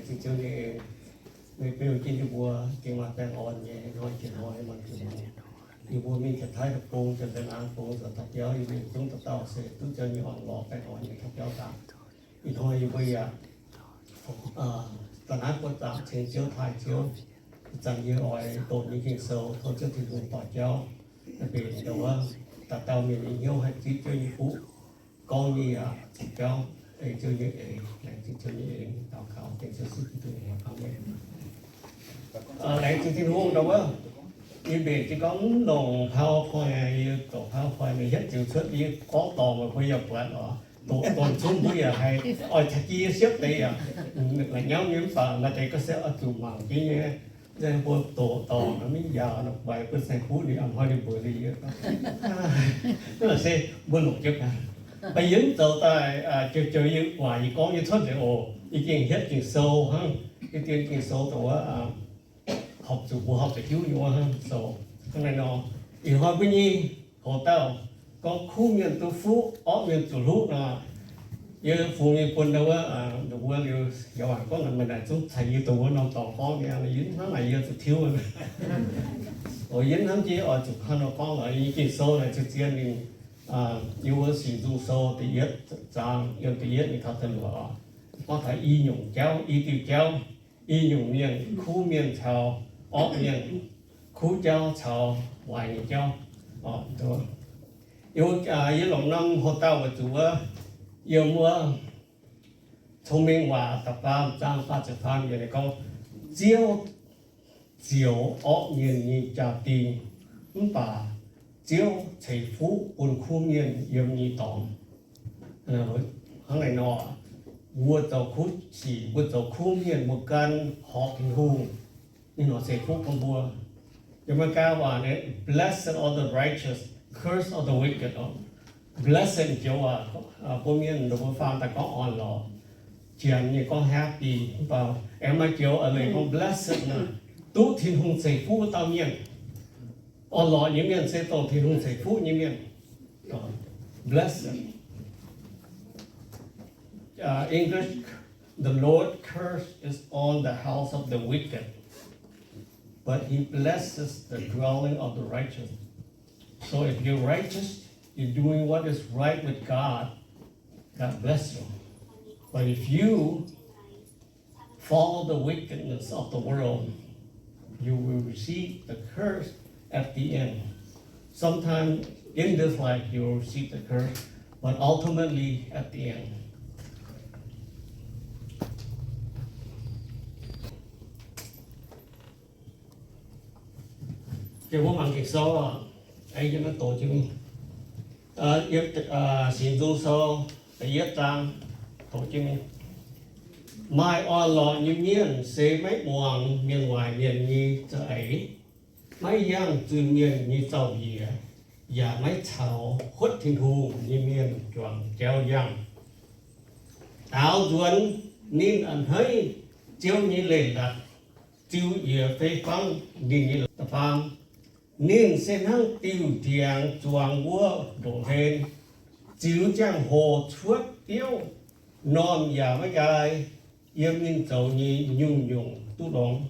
Ziouv nyei eix, meih beu jienv yie mbuo gengh maaih baengh orn nyei hnoi jiex hnoi mangc gaax. Yie mbuo mingh Janx-Taiv deic-bung, Janx-Taiv Laangz deic-bung zoux dauh jauv, yie mbuo zungv dauh dauh se duqv Ziouv nyei orn-lorqc baengh orn nyei dauh jauv daaih. Ih hnoi yie mbuo yaac da'naaiv buatc zaangc ceng Ziouv taaih Ziouv. Ih zanc yie oix doqc nyei Ging-Sou tov Ziouv Tin-Hungh dorh jauv, mbenc ndau wuov dauh dauh mienh nyei hnyouv haih zipv Ziouv nyei fuqv gorngv nyei waac jauv, ei Ziouv nyei eix, laengz zingh Ziouv nyei eix. Daux gaux dengv Ziouv Yesu Giduc nyei mbuox. Aamen. Laengz zingh Tin-Hungh ndau wuov. Yie mbenc jienv gorngv mv longc PowerPoint, yie zoux PowerPoint mingh hietv ziux cuotv, yie gorngv dorngc meih mbuo yaac buatc oc. Doqc domh zungv mbuo yaac haih oix taux jiex yie siepv deix yaac la'nyauv nyei, mv baac maaih deix ga'siepv oix zuqc mangc jienv nyei. Nzengc mbuo doqc dorngc mingh yaac nor guaix mbuo saeng-kuv ninh a'hnoi ninh mbuox liuz yie, se mbuo longc jienv. Mv baac yie mv zoux daaih joux joux yie waac yie gorngv nyei cuotv nzengc oc. Yie gengh hietv Ging-Sou hnangv, yie dien Ging-Sou dongh wuov horpc zuqc mbuo horpc zuqc hiuv nyei wuov hnangv. Sou hnangv naaiv nor, ih hnoi mbuo nyei hoc dauh gorngv kuv mienh duqv fuqv, orqv mienh zuqc hluqv nor, yie fungx mingh bun ndau wuov, ndau wuov liuz, yaac gorngv meih naaic zungv caux yie dongh wuov norm dorngx gorngv nyei, yie hnangv naaic yie zuqc tiuv. Oc, yie hnamv jienv oix zuqc hnangv nor gorngv oc. Yie Ging-Sou naaic zien-zien ninh, yie wuov Singx Nzung Sou da'yietv zaang yiem da'yietv mingh taux da'luoqc oc. Gorngv taux i nyungc jauv, i diuh jauv, i nyungc mienh, kuv mienh caux orqv mienh, kuv jauv caux waaic nyei jauv. Yie longc norm hoc dauh weic zuqc wuov, yiem wuov Cong-Mengh Waac da'faam zaang faah ziepc faam yiemc ninh gorngv, Ziouv zioux orqv mienh nyei jaa-dingh, mv baac Ziouv ceix fuqv bun kuv mienh yiem nyei dorngx. Hnangv naaiv nor, mbuo zoux kuv sic, mbuo zoux kuv mienh, mbuo gan horpc Tin-Hungh, ninh nor ceix fuqv bun mbuo. Yiem Meigaa waac naaiv, Blessed are the righteous, curse are the wicked. Blessed joux waac, mbuo mienh, mbuo faam daaih gorngv orn-lorqc. Janx nyei gorngv happy, mv baac aengx maaih joux leiz gorngv blessed naaic, duqv Tin-Hungh ceix fuqv wuov dauh mienh. Orn-lorqc nyei mienh se dongh Tin-Hungh ceix fuqv nyei mienh. Blessed. English, the Lord curse is on the house of the wicked, but he blesses the dwelling of the righteous. So if you're righteous, you're doing what is right with God, God bless you. But if you follow the wickedness of the world, you will receive the curse at the end. Sometimes in this life you will receive the curse, but ultimately at the end. Mbuo mangc Ging-Sou, yiem naaiv doqc jienv, yiem Singx Nzung Sou da'yietv zaang doqc jienv, Maaih orn-lorqc nyei mienh se maiv muangx mienh waaic mienh nyei za'eix, maiv yangh zuiz-mienh nyei zaux-nziex, yaac maiv caux huotv Tin-Hungh nyei mienh juangc jauv yangh. Daaux nzuonx ninh a'hneiv Ziouv nyei leiz-latc, ziux yiec fei fangv ninh nyei da'faam. Ninh se hnangv diuh ndiangx zuangx wuov ndoqv hlen, ziux ziangh hoc cuotv biouv, normh yaac maiv nqaai, yiem ninh zoux nyei nyungc-nyungc duqv longx.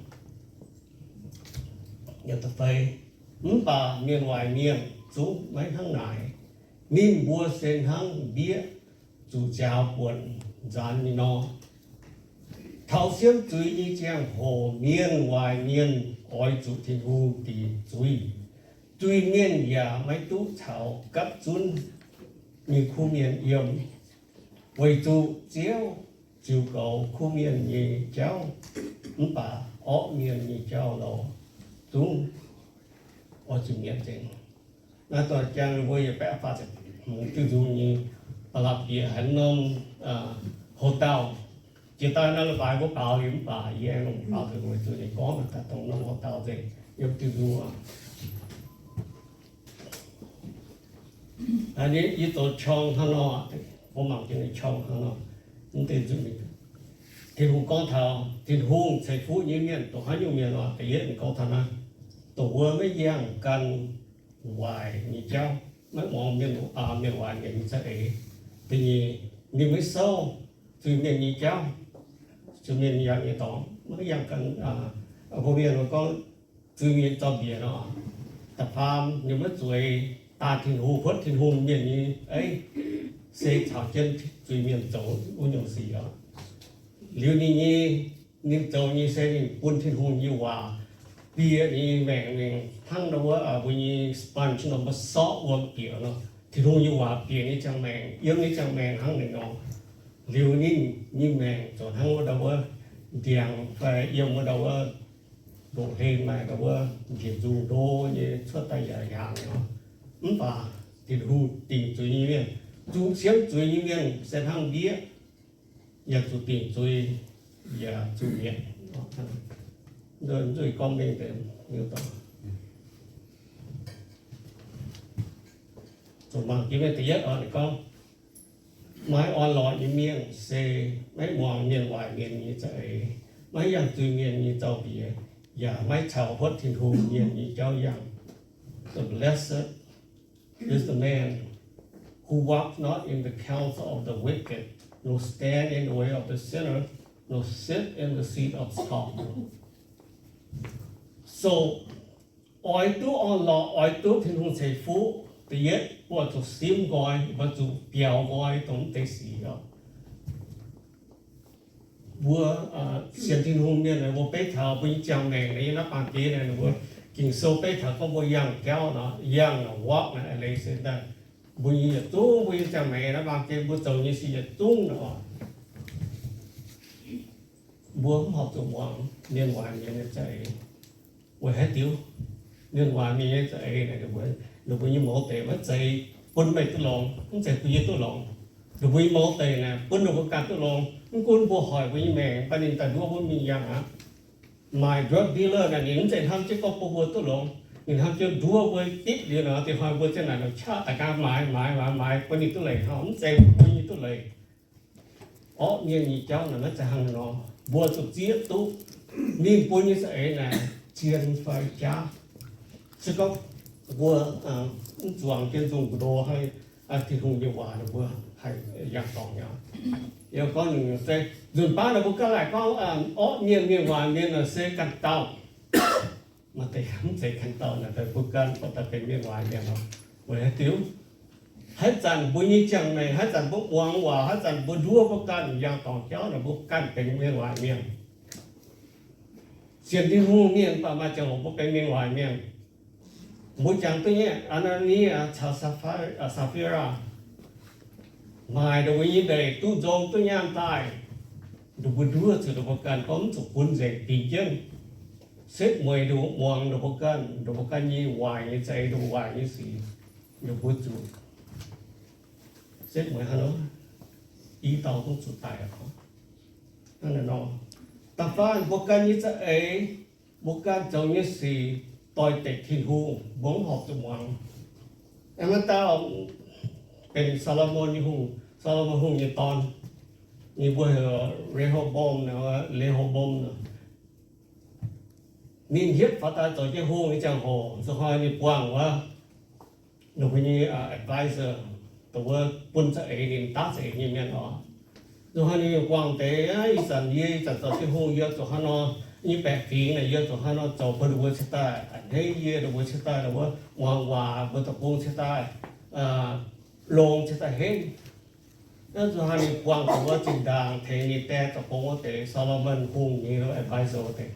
Mv baac mienh waaic mienh zungv maiv hnangv naaic. Ninh mbuo se hnangv mbieqv zuqc nziaaux buonc nzaanx nyei nor. Taux siemv zuiz nyei ziangh hoc mienh waaic mienh oix zuqc Tin-Hungh dingc zuiz. Zuiz-mienh yaac maiv duqv caux gapv zunv nyei kuv mienh yiem, weic zuqc Ziouv ziux goux kuv mienh nyei jauv, mv baac orqv mienh nyei jauv-louc zungv oix zuqc mietc nzengc. Naaiv doic jangx mbuo yietc baeqv faah ziepc hmz diuh nzung nyei, ba'laqc bieqc haaix norm hoc dauh. Jiex daaih naaiv leiz-baaix mbuo baaux liuz mv baac yie aengx longc baaux zuqc weic zuqc ninh gorngv daaih dongh norm hoc dauh nzengc yiem diuh nzung aqv. Yie zoux qorng hnangv nor, mbuo mangc jienv qorng hnangv nor, mv deix nzunc Tin-Hungh gorngv taux Tin-Hungh ceix fuqv nyei mienh dongh haaix nyungc mienh oc. Da'yietv ninh gorngv taux naaiv, dongh wuov maiv yangh gan waaic nyei jauv, maiv muangx mienh, mienh waaic mienh nyei za'eix. Da'nyeic, ninh maiv souv zuiz-mienh nyei jauv. zuiz-mienh yangh nyei dorngx, maiv yangh gan, mbuo mienh gorngv zuiz-mienh zaux mbiec nor, da'faam ninh maiv zueiz daanh Tin-Hungh, huotv Tin-Hungh mienh nyei, ei, se caux jienv zuiz-mienh zoux wuov nyungc sic oc. Liuz ninh nyei, ninh zoux nyei se ninh bun Tin-Hungh nyei waac bieqc ninh nyei maengc mingh hnangv ndau wuov mbuo nyei sponge nor, mbuo sortv wuom bieqc nor, Tin-Hungh nyei waac bieqc nyei ziangh maengc, yiem nyei ziangh maengc hnangv naaiv nor. Liuz ninh nyei maengc ziouc hnangv wuov ndau wuov ndiangx fai yiem wuov ndau wuov ndoqv hlen maaih ndau wuov njiec nzungh ndo nyei cuotv daaih yaac hnyangx nor. Mv baac Tin-Hungh dingc zuiz nyei mienh, zuqc siemv zuiz nyei mienh se hnangv ndiev, yaac zuqc dingc zuiz, yaac zuqc mietc. Nzuih gorngv mengh deix, zuqc mangc jiex mienh da'yietv oc, ninh gorngv, maiv orn-lorqc nyei mienh se maiv muangx mienh waaic mienh nyei za'eix, maiv yangh zuiz-mienh nyei zaux mbiec, yaac maiv caux huotv Tin-Hungh mienh nyei jauv yangh. The blessed is the man who walks not in the counsel of the wicked, nor stand in the way of the sinner, nor sit in the seat of scornful. So, oix duqv orn-lorqc, oix duqv Tin-Hungh ceix fuqv, da'yietv mbuo zuqc simv nqoi, mbuo zuqc biaux nqoi dongh mv deix sic oc. Mbuo sienx Tin-Hungh mienh, mbuo beiv taux mbuo nyei ziangh maengc naaiv, yiem naaiv baamh gen naaiv, mbuo Ging-Sou beiv taux gorngv mbuo yangh jauv nor, yangh nor, walk nor, leiz se daaih mbuo nyei yietc zungv, mbuo nyei ziangh maengc naaiv baamh gen mbuo zoux nyei sic yietc zungv nor, mbuo mv horpc zuqc muangx mienh waaic mienh nyei za'eix. Weic haaix diuc? Mienh waaic mienh nyei za'eix naaic, ninh mbuo nyei mouz deix maiv zeiz bun meih duqv longx, mv zeiz bun yie duqv longx. Ninh mbuo nyei mouz deix naaic bun ninh mbuo ganh duqv longx. Mv gunv mbuo hoic mbuo nyei maengc, mv baac ninh daaih nduov mbuo mingh yangh aqv. Maaih drug dealer naaic, ninh mv zeiz hnamv jienv gorngv bun mbuo duqv longx. Ninh hnamv jienv nduov mbuo gitv liuz nor, da'faanh mbuo ziang naaic nor qaqv daaih ganh maaiz maaiz maaiz maaiz bun ninh duqv leiz hnangv, mv zeiz bun yie duqv leiz. Orqv mienh nyei jauv naaic maiv zeiz hnangv nor. Mbuo zuqc zieqv duqv ninh bun nyei za'eix naaic zien fai jaav. Se gorngv mbuo mv zuangx jienv nzungh mbu'ndongx haih, Tin-Hungh nyei waac ninh mbuo haih yangh dorngx nyei. Yie gorngv nyungc se nzunc baav naaic mbuo ganh laaic gorngv orqv mienh, mienh waaic mienh naaic se ganh dauh. Maaih deix mv zeiz ganh dauh naaic, daaih mbuo ganh baac daaih benx mienh waaic mienh nor. Weic haaix diuc? Haaix zanc mbuo nyei ziangh maengc, haaix zanc mbuo muangx waac, haaix zanc mbuo nduov mbuo ganh yangh dorngx jauv naaic, mbuo ganh benx mienh waaic mienh. Sienx Tin-Hungh mienh baac maaih ziangh hoc mbuo benx mienh waaic mienh. Mbuo jangx duqv nyei Aa^naa^ni caux Saa^faa^raa, maaih ninh mbuo nyei ndeic duqv nzong duqv nyaanh daaih, ninh mbuo nduov zuqc ninh mbuo ganh gorngv mv zuqc bun nzengc dingc jienv. Setv mueiz ninh mbuo muangx ninh mbuo ganh, ninh mbuo ganh nyei waaic nyei za'eix, ninh mbuo waaic nyei sic, ninh mbuo zuqc setv mueiz hnangv nor, i dauh zungv zuqc daic aqv. Hnangv naaiv nor, da'faanh mbuo ganh nyei za'eix, mbuo ganh zoux nyei sic doix-dekc Tin-Hungh, mbuo mv horpc zuqc muangx. Aengx maaih dauh benx Saa^lo^morn nyei hungh, Saa^lo^morn Hungh nyei dorn, ninh mbuo heuc Rehoboam, Rehoboam. Ninh hietv faaux daaih zoux jienv hungh nyei ziangh hoc, nzunc hnoi ninh buangh wuov ninh mbuo nyei advisor, dongh wuov bun za'eix ninh daav za'eix nyei mienh oc. Nzunc hnoi ninh buangh deix, ih zanc yie ih zanc zoux jienv hungh, yie zuqc hnangv nor, nyei baeqc fingx naaic yie zuqc hnangv nor zoux bun ninh mbuo cingx daaih a'hneiv yie, ninh mbuo cingx daaih wuov muangx waac, mbuo deic-bung cingx daaih longx, cingx daaih henv. Nzunc hnoi ninh buangh dongh wuov zinh ndaangc tengx ninh die zoux gong wuov deix, Saa^lo^morn Hungh nyei advisor wuov deix.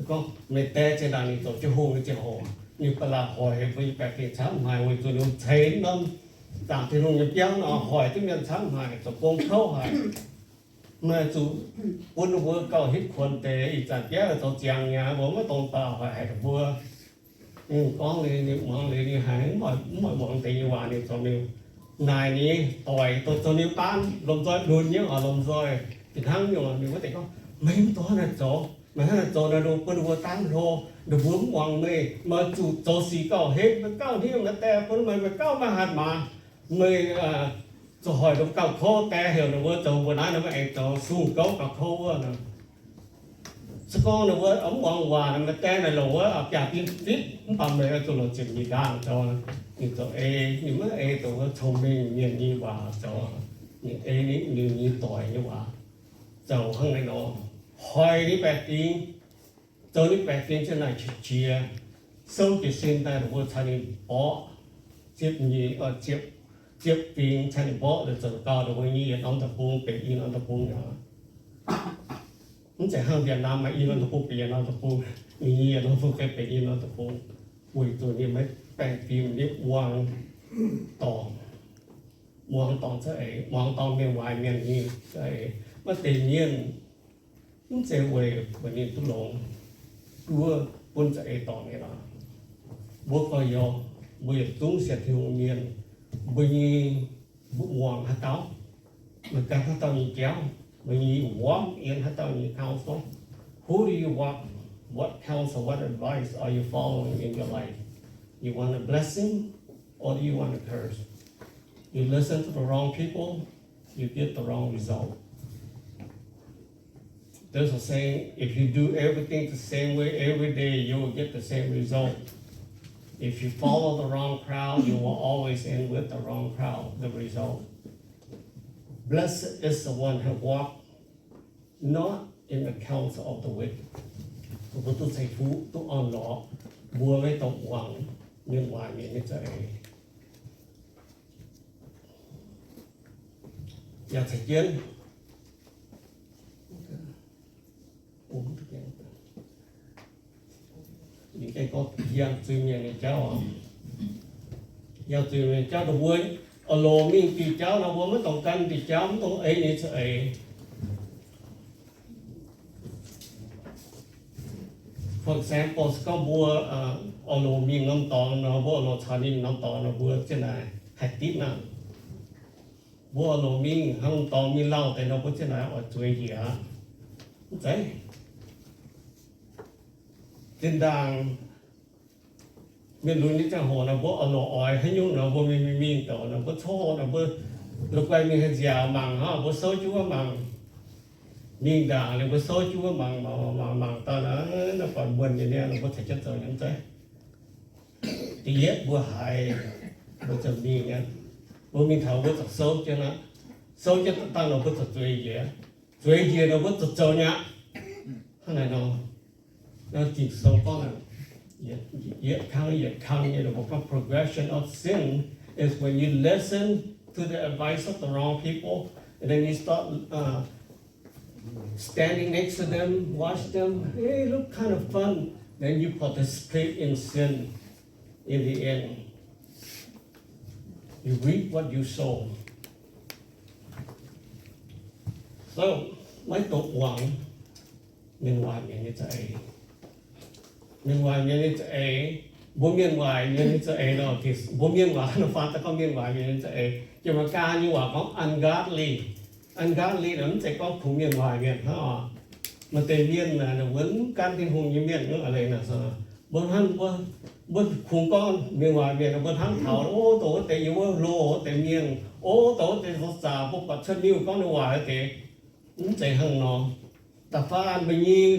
Gorngv meih die zinh ndaangc ninh zoux jienv hungh nyei ziangh hoc, ninh ba'laqc hoic mbuo nyei baeqc fingx camv haic, weic zuqc ninh ceix norm zaangc Tin-Hungh nyei biauv nor, hoic duqv mienh camv haic, zoux gong kouv haic. Meih zuqc bun ninh mbuo gauh hitv kuonx deix, ih zanc biauv zoux ziangx mi'aqv, mbuo maiv dungx baac hoic haic ninh mbuo. Ninh gorngv liuz, ninh muangx liuz, ninh haiz mv oix muangx deix nyei waac, ninh zoux ninh naaic ninh doic, zoux ninh baanv lomh nzoih lunx nyei oc, lomh nzoih fih hnangv nyungc. Ninh wuov deix gorngv, meih mv dungx hnangv naaic zoux, meih hnangv naaic zoux naaic, bun ninh mbuo dangv hlo, ninh mbuo mv muangx meih. Meih zuqc zoux sic gauh henv, meih gauh hniev meih die, bun meih, meih gauh maiv hatc maaz. Meih zoux hoic ninh mbuo gauh kouv, die heuc ninh mbuo zoux mbuo naaiv, ninh mbuo aengx zoux sung gouv gauh kouv wuov. Se gorngv ninh mbuo mv muangx waac, meih die naaic longc wuov biaac-bin fitv, mv baac meih zuqc longc ziepc nyeic ndaangh zoux. Ninh zoux ei, ninh maiv ei dongh wuov cong-mengh mienh nyei waac zoux. Ninh ei ninh nyei doic nyei waac zoux hnangv naaiv nor. koi ninh baeqc fingx, zoux ninh baeqc fingx ziouc naaic qiex jiez, souv jiez sin daaih, ninh mbuo caux ninh mborqv, ziepc nyeic, ziepc, ziepc fingx caux ninh mborqv, zoux gau ninh mbuo nyei yietc norm deic-bung benx i norm deic-bung aqv. Mv zeiz hnangv Vietnam maaih i norm deic-bung benx yietc norm deic-bung, ninh nyei yietc norm deic-bung benx i norm deic-bung. Weic zuqc ninh maiv baengh fim, ninh muangx dorngc, muangx dorngc za'eix, muangx dorngc mienh waaic mienh nyei za'eix. Maaih deix mienh mv zeiz weic, weic ninh duqv longx, duqv bun za'eix dorngc nyei lorqc. Mbuo gorx-youz, mbuo yietc zungv sienx Tin-Hungh mienh, mbuo nyei, mbuo muangx haaix dauh, meih gan haaix dauh nyei jauv, meih nyei walk in haaix dauh nyei counsel. Who do you walk? What counsel, what advice are you following in your life? You want a blessing or do you want a curse? You listen to the wrong people, you get the wrong result. There's a saying, if you do everything the same way every day, you will get the same result. If you follow the wrong crowd, you will always end with the wrong crowd, the result. Blessed is the one who walk not in the counsel of the wicked. Mbuo duqv ceix fuqv, duqv orn-lorqc, mbuo maiv dungx muangx mienh waaic mienh nyei za'eix. Yaac caux jienv yangh zuiz-mienh nyei jauv, yangh zuiz-mienh nyei jauv, ninh mbuo oix longc mingh diuh jauv nor, mbuo maiv dungx gan diuh jauv, maiv dungx ei ninh za'eix. For example, se gorngv mbuo oix longc mingh norm dorngx nor, mbuo oix longc caux ninh norm dorngx nor, mbuo zinh naaic haih ditv aqv. Mbuo oix longc mingh hnangv norm dorngx mingh lauh deix nor, mbuo zinh naaic oix zueiz njiec aqv. Mv zeiz. Zinh ndaangc mienh lunx nyei ziangh hoc nor, mbuo oix longc oix haaix nyungc nor, mbuo mingh mingh mingh douc nor, mbuo coqv nor, mbuo la'guaih mingh haaix nziaauc mangc hnangv, mbuo souv jienv wuov mangc. Mingh ndaangc liuz mbuo souv jienv wuov mangc, mangc, mangc, mangc, mangc daaih nor, buatc mbuonx nyei niaa, mbuo caux jienv zoux nyei mv zeiz. Da'yietv mbuo haiz, mbuo ziouc mingh aqv. Mbuo mingh taux mbuo ziouc souv jienv aqv. Souv jienv daaih nor mbuo ziouc zueiz njiec. Zueiz njiec nor mbuo ziouc zoux nyei aqv. Hnangv naaiv nor, Ging-Sou gorngv, yietc kang yietc kang nyei, mbuo gorngv progression of sin is when you listen to the advice of the wrong people, and then you start standing next to them, watch them, hey, look kind of fun. Then you participate in sin in the end. You reap what you sow. So, maiv dungx muangx mienh waaic mienh nyei za'eix. Mienh waaic mienh nyei za'eix, mbuo mienh waaic mienh nyei za'eix nor, mbuo mienh waaic nor, faaux daaih gorngv mienh waaic mienh nyei za'eix. Jiex Meigaa nyei waac gorngv ungodly. Ungodly naaic mv zeiz gorngv kungx mienh waaic mienh hnangv oc. Maaih deix mienh naaic, ninh mbuo mv gan Tin-Hungh nyei mienh hnangv a'leiz naaic. Mbuo hnangv, mbuo kungx gorngv mienh waaic mienh, mbuo hnangv taux, o, dongh wuov deix yiem wuov hlo wuov deix mienh, o, dongh wuov deix zoux zaqc, mbuo buatc cuotv niuh gorngv ninh waaic wuov deix. Mv zeiz hnangv nor. Da'faanh mbuo nyei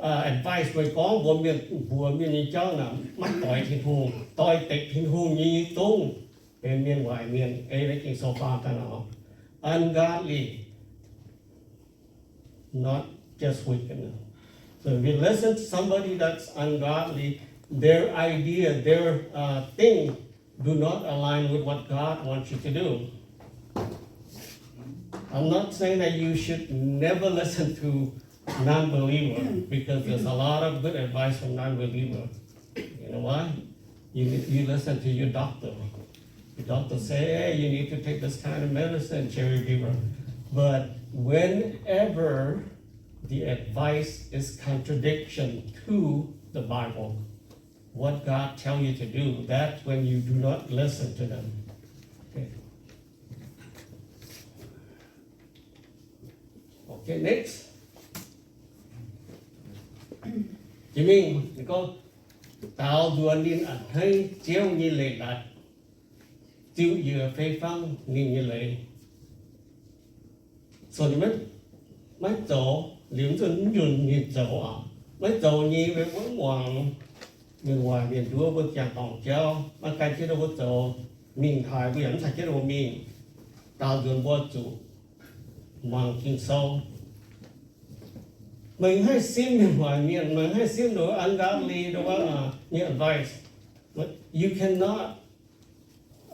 advice meih gorngv mbuox mienh, mbuox mienh nyei jauv naaic maiv doix Tin-Hungh, doix-dekc Tin-Hungh nyei zungv benx mienh waaic mienh. Ei naaiv Ging-Sou faang daaih nor, ungodly, not just wicked. So if you listen to somebody that's ungodly, their idea, their uh, thing do not align with what God wants you to do. I'm not saying that you should never listen to non-believer because there's a lot of good advice from non-believer. You know why? You, you listen to your doctor. Your doctor say, hey, you need to take this kind of medicine, cherry fever. But whenever the advice is contradiction to the Bible, what God tell you to do, that's when you do not listen to them. Okay. Okay, next. Jiex mingh, ninh gorngv, daaux nzuonx ninh a'hneiv Ziouv nyei leiz-latc, ziux yie fei fangv ninh nyei leiz. So ninh maiv, maiv zoux, liuz zuqc mv nzunc ninh zoux aqv. Maiv zoux nyei, mbuo mv muangx. Mienh waaic mienh nduov mbuo jangx dorngc jauv, maiv gan jienv mbuo zoux, mingh haaix mbuo yaac mv caux jienv mbuo mingh. Daaux nzuonx mbuo zuqc muangx Ging-Sou, Meih haih simv mienh hoic mienh, meih haih simv nduov ungodly, nduov, uh, nyei advice. But you cannot,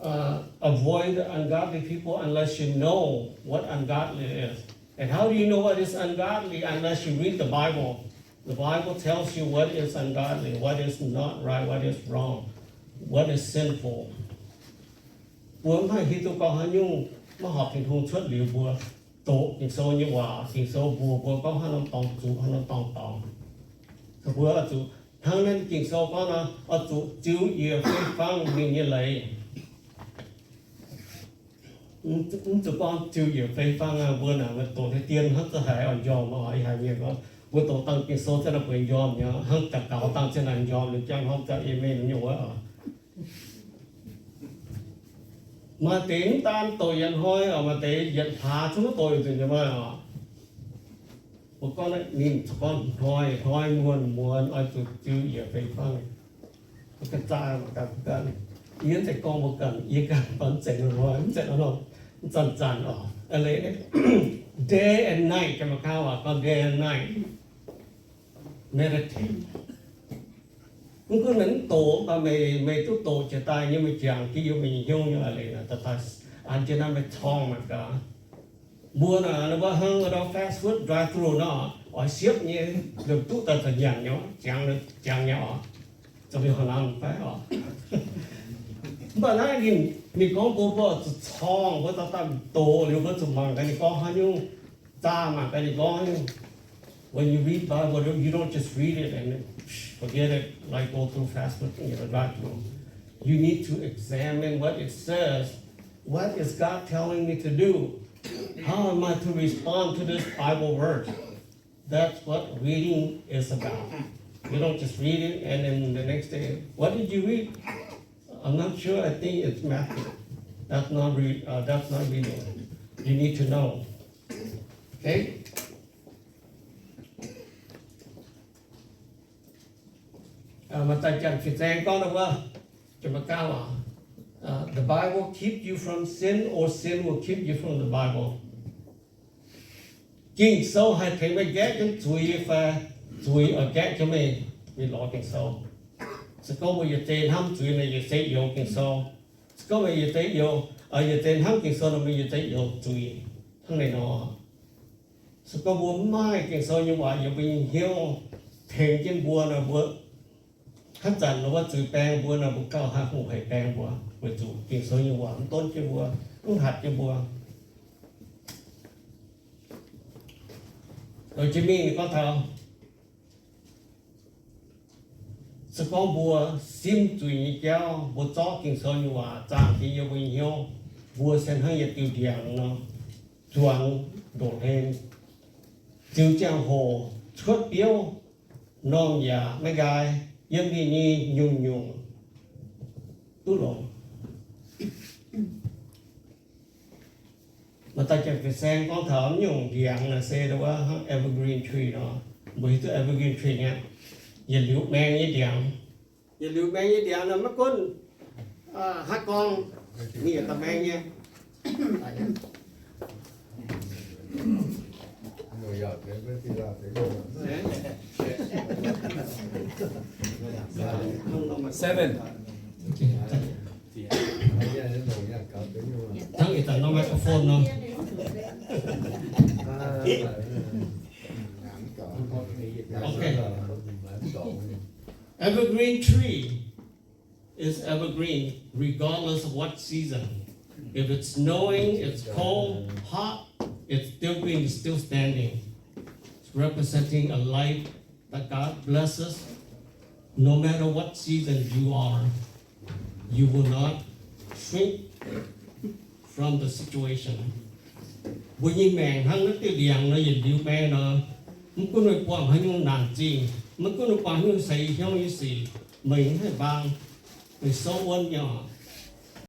uh, avoid the ungodly people unless you know what ungodly is. And how do you know what is ungodly? Unless you read the Bible. The Bible tells you what is ungodly, what is not right, what is wrong, what is sinful. Mbuo mv haih hiuv duqv gorngv haaix nyungc maiv horpc Tin-Hungh cuotv liuz mbuo doqc Ging-Sou nyei waac, Ging-Sou mbuox mbuo gorngv haaix norm dorngx zuqc, haaix norm dorngx dorngx. Mbuo oix zuqc hnangv naaiv Ging-Sou gorngv nor, oix zuqc ziux yiec fei fang ninh nyei leiz. Mv zuqc gorngv ziux yiec fei fang aqv, mbuo naaic mbuo doqc deix dien hnangv za'haiz oix njormh oc. Ih haic mienh gorngv mbuo doqc dangh Ging-Sou ziang naaic bueix njormh nyei, hnangv jangx gaux dangh ziang naaic njormh, liuz jangx hnangv jangx amen nyei wuov oc. Maaih deix mv daan doqc yietc hnoi oc, maaih deix yietc hlaax zungv doqc yietc nzunc nyei maaih oc. Mbuo gorngv naaiv ninh zuqc gorngv hnoi hnoi muonz muonz oix zuqc ziux yiec fei fang. Mbuo ganh zaah mangc gaax mbuo ganh. Yie mv zeiz gorngv mbuo ganh, yie ganh mv zeiz hnoi, mv zeiz hnoi, mv zanc-zanc oc. Aa, leiz day and night, jaa-maa-kau waac gorngv day and night meditate. Mv gunv meih mv doqc, mv baac meih, meih duqv doqc jiex daaih nyei, meih jangx jienv yiem meih nyei hnyouv nyei aa leiz naaic, daaih an jienv naaiv meih corng mangc gaax. Mbuo naaic, mbuo hnangv wuov dauh fast food drive-thru nor, oix siepv nyei, liemh duqv daaih za'nyanc nyei, jangx, jangx nyei oc. Zoux mingh horpc hnamv fai oc. Mv baac naaiv ninh, ninh gorngv mbuo, mbuo zuqc corng, mbuo daaih daaih doqc liuz mbuo zuqc mangc gaax ninh gorngv haaix nyungc, zaah mangc gaax ninh gorngv haaix nyungc. When you read Bible, you don't just read it and forget it, like go through fast food, you know, drive through. You need to examine what it says. What is God telling me to do? How am I to respond to this Bible verse? That's what reading is about. You don't just read it and then the next day, what did you read? I'm not sure. I think it's Matthew. That's not re-, uh, that's not reading. You need to know. Okay? Maaih deix janx-fih saeng gorngv wuov, jaa-maa-gauv aac, the Bible keep you from sin or sin will keep you from the Bible. Ging-Sou haih tengx meih nqaeqv jienv zuiz fai zuiz oix nqaeqv jienv meih mingh lorz Ging-Sou. Se gorngv meih yietc zei hnamv zuiz nor, yietc zei youx Ging-Sou. Se gorngv meih yietc zei youx, yietc zei hnamv Ging-Sou nor, meih yietc zei youx zuiz hnangv naaiv nor. Se gorngv mbuo mv maaih Ging-Sou nyei waac yiem mbuo nyei hnyouv tengx jienv mbuo nor, mbuo haaix zanc nor wuov zuiz baeng mbuo nor, mbuo gauh haih hungh haic baeng mbuo, weic zuqc Ging-Sou nyei waac mv donv jienv mbuo, mv hatc jienv mbuo. Loz-jiex mingh gorngv taux, se gorngv mbuo simv zuiz nyei jauv, mbuo zorqv Ging-Sou nyei waac zaangh jienv yiem mbuo nyei hnyouv, mbuo se hnangv yietc diuh ndiangx nor, zuangx ndoqc hlen, ziux ziangh hoc cuotv biouv, normh yaac maiv nqaai, yiem ninh nyei nyungc-nyungc duqv longx. Maaih dauh janx-fih saeng gorngv taux mv nyungc ndiangx naaic se wuov evergreen tree nor. Mbuo hiuv duqv evergreen tree nyei, yietc liuz maeng nyei ndiangx. Yietc liuz maeng nyei ndiangx nor maiv gunv haaix gorngv, ninh yietc daaih maeng nyei. Seven. Hnangv ih zanc norm microphone nor. Okay. Evergreen tree is evergreen regardless of what season. If it's snowing, it's cold, hot, it's still green, it's still standing. It's representing a life that God blesses. No matter what season you are, you will not shrink from the situation. Mbuo nyei maengc hnangv naaiv diuh ndiangx nor, yietc liuz maeng nor, mv gunv meih buangh haaix nyungc naanc zingh, mv gunv meih buangh haaix nyungc seix hnyouv nyei sic, meih mv haih mbaang, meih souv wuonv nyei oc.